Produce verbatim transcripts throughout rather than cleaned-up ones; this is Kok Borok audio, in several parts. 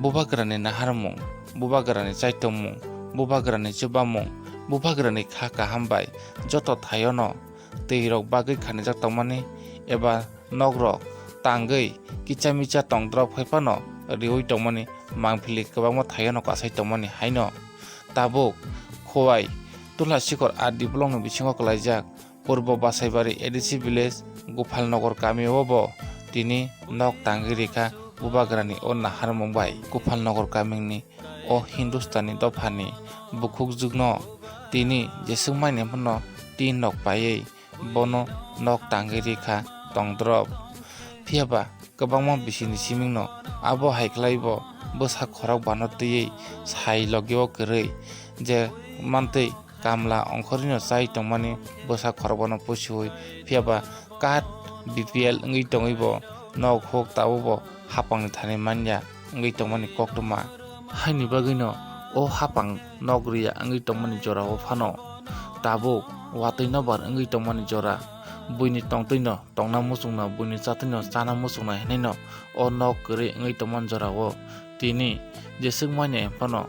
Bubagrani naharmung, bubagrani chaitokmung, bubagrani chubamung, bubagrani kha kaham bai joto thaiono twi rok bagwi khanijak tongmani eba nok rok tangwi kicha micha tongdrop phaiphano riwi tongmani mangphili kwbangma thaiono kasai tongmani haino tabuk Khowai Tulhasikor R D block ni bisingo kwlaijak Purbo Basaibari A D C village Gopalnagar kami o bo tini nok tangwi rikha bubagrani o naharmung bai Gopalnagar kamini o Hindustani dophani bukhukjwkno tini jeswk mani phano tin nok paiwi bono nok tangwi rikha tongdrop. Phiyaba kwbangma bisini simingno abo hai khlai bo bwsa khorok bano twiwi sai logi o kwrwi je mantwi kamla ongkhorino chai tongmani bwsa khorokbano pusiui, phiyaba card B P L wngwi tongwi bo nok huk tabuk bo hapangni thani manya wngwi tongmani koktwma. Haini bagwino o hapang nok riya wngwi tongmani jorao phano tabuk watwi nobar wngwi tongmani jora, buini tongtwino tongna muchungna, buini chatwino chana muchungna hwnwino o nok kwrwi wngwi tongmani jorao tini jeswk manya phano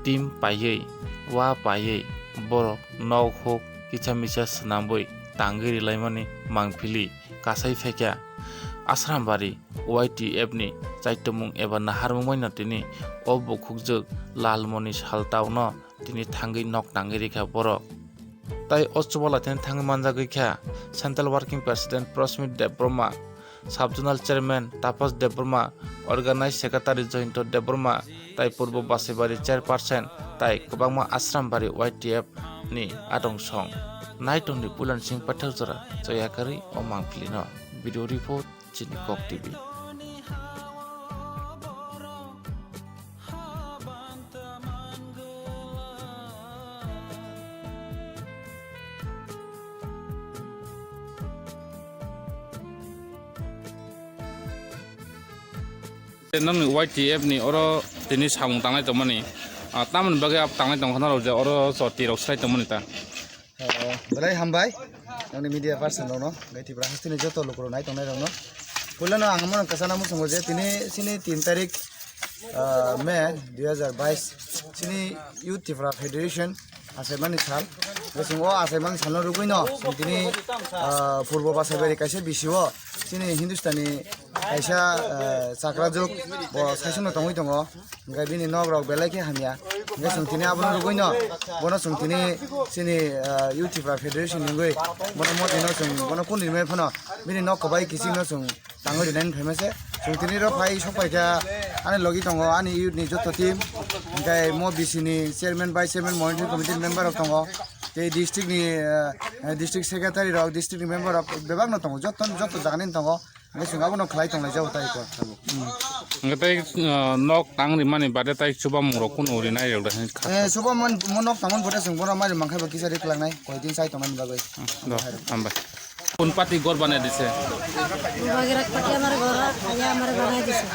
team paiwi, wa paiwi borok nok huk kicha micha swnamwi tangwi rilaimani mangphili kasai phaikha Asrambari Y T F ni chaitomung eba naharmung bai no tini o bukhukjwk Lalmoni Saltao no tini thangwi nok tangwi rikha borok. Tai o chubala tini thangwi manjagwi kha Central Working President Prosmit Debbarma, Sub Zonal Chairman Tapas Debbarma, Organized Secretary Joyinto Debbarma, tai Purbo Basaibari Chairperson tai kwbangma Asrambari Y T F ni adong song. Naitongni Pulan Singh Pathak jora choya kwrwi o mangpili no. Video report, Chini Kok T V. Nokni Y T F ni oro tini samung tangnai tongmani, ah, tamoni bagwi abo tangnai tongkha norok je oro choti rok sai tongmani ta. Ah, belai hambai, nokni media person rokno, gai Tripura hasteni joto lukurok nai tongnai rokno. Puilano ang omono kwchana muchungo je tini chini tin tarik, ah, May dui hazar bais, chini Youth Tripura Federation achaimani sal. Bo chwng o achaimani salno rwgwino chwng tini, ah, Purbo Basaibari kaisa B C O chini Hindustani kaisa, ah, chakrajwk bo saichungno tongwi tongo. Hwnkhe bini nok rok belai khe hamya. Hwnkhe chwng tini abono rwgwino, bono chwng tini chini, ah, Youth Tripura Federation ni wngwi bono motino chwng bono kunu rimai phano bini nok kwbai kichingno chwng tangwi rinani phaima se. Chwng tini ro phai sok paikha ani logi tongo ani youth ni joto team. Hwnkhe mo B C ni chairman, vice chairman, monitoring committee ni member rok tongo. Tei district ni, ah, district secretary rok, district ni member rok bebak no tongo. Joto, joto jaga ni tongo. Hwnkhe chwng abono khlai tonglai jago tai kok tabuk. Hwnkhe tei, ah, nok tang rimani bade tai chubamung rok kunu rinai rok da hwnkhe kha. Eh, chubamung mo nok tangmani bade chwng bono mari mankha bo kisa ri klangnai, koi din chai tongnani bagwi. Hmm, do, hambai. कौन पार्टी घर बना दिसे? वगैरह पार्टी हमारे घर आया, हमारे बनाए दिसे।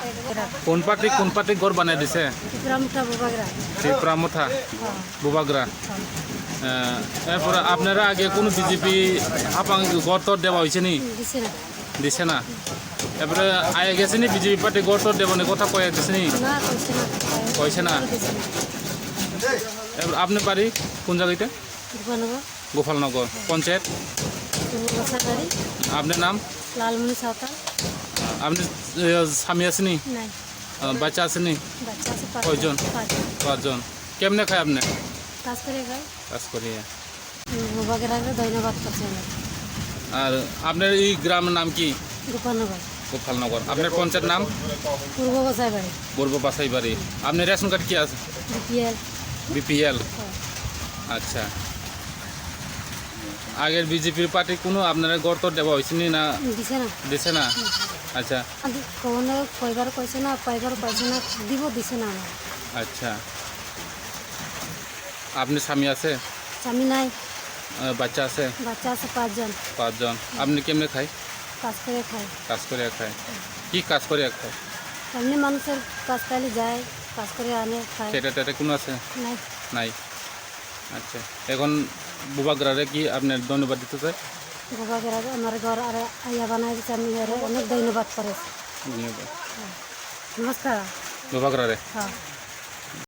कौन पार्टी, कौन पार्टी घर बना दिसे? टिपरा मुठा बुबागरा। टिपरा मुठा हाँ। बुबागरा। हाँ। এ, এরপরে আপনারা আগে কোনো বিজেপি হাপাং গর্ত দেওয়া হয়েছে নি? দিছে না। দিছে না। এরপরে আগে গেছে নি বিজেপি পার্টি গর্ত দেবনের কথা কয়ে দিছে নি? না, কইছে না। কইছে না? দিছে না। এবার আপনার বাড়ি কোন জায়গা এটা? গোপালনগর। গোপালনগর। পঞ্চায়েত? পূর্ব বাসাবাড়ি। আপনার নাম? লালমণি সাঁওতাল। আপনি, এ, স্বামী আছে নি? নাই। আহ, বাচ্চা আছে নি? বাচ্চা আছে পাঁচজন। কয়জন? পাঁচজন। পাঁচজন। কেমনে খায় আপনি? কাজ করে খায়। কাজ করিয়া। হুম, বাগেরাকে ধন্যবাদ করছি আমি। আর আপনার এই গ্রামের নাম কি? গোপালনগর। গোপালনগর। আপনার পঞ্চায়েত নাম? পূর্ব বাসাইবাড়ি। পূর্ব বাসাইবাড়ি। আপনার রেশন কার্ড কি আছে? বিপিএল। বিপিএল। হ্যাঁ। আচ্ছা। আগের বিজেপির পার্টি কোনো আপনারা গর্ত দেওয়া হয়েছে নি না? দিছে না। দিছে না? হুম। আচ্ছা। আমি কোনো কয়বার কইছে না, কয়বার কইছে না, দিব দিছে না আমার। আচ্ছা। আপনি স্বামী আছে? স্বামী নাই। আহ, বাচ্চা আছে? বাচ্চা আছে পাঁচজন। পাঁচজন। আপনি কেমনে খায়? কাজ করে খায়। কাজ করে খায়। কি কাজ করে খায়? এমনি মানুষের কাজ পাইলে যায়, কাজ করে আনে, খায়। খেতে টেতে কোনো আছে? নাই। নাই। আচ্ছা। এখন বুবাগ্রারে কি আপনি ধন্যবাদ দিতে চাই? বুবাগ্রারে আমার ঘর আর আইয়া বানাই দিছে, আমি এর অনেক ধন্যবাদ করে। ধন্যবাদ। নমস্কার। Bubagra re. Ha.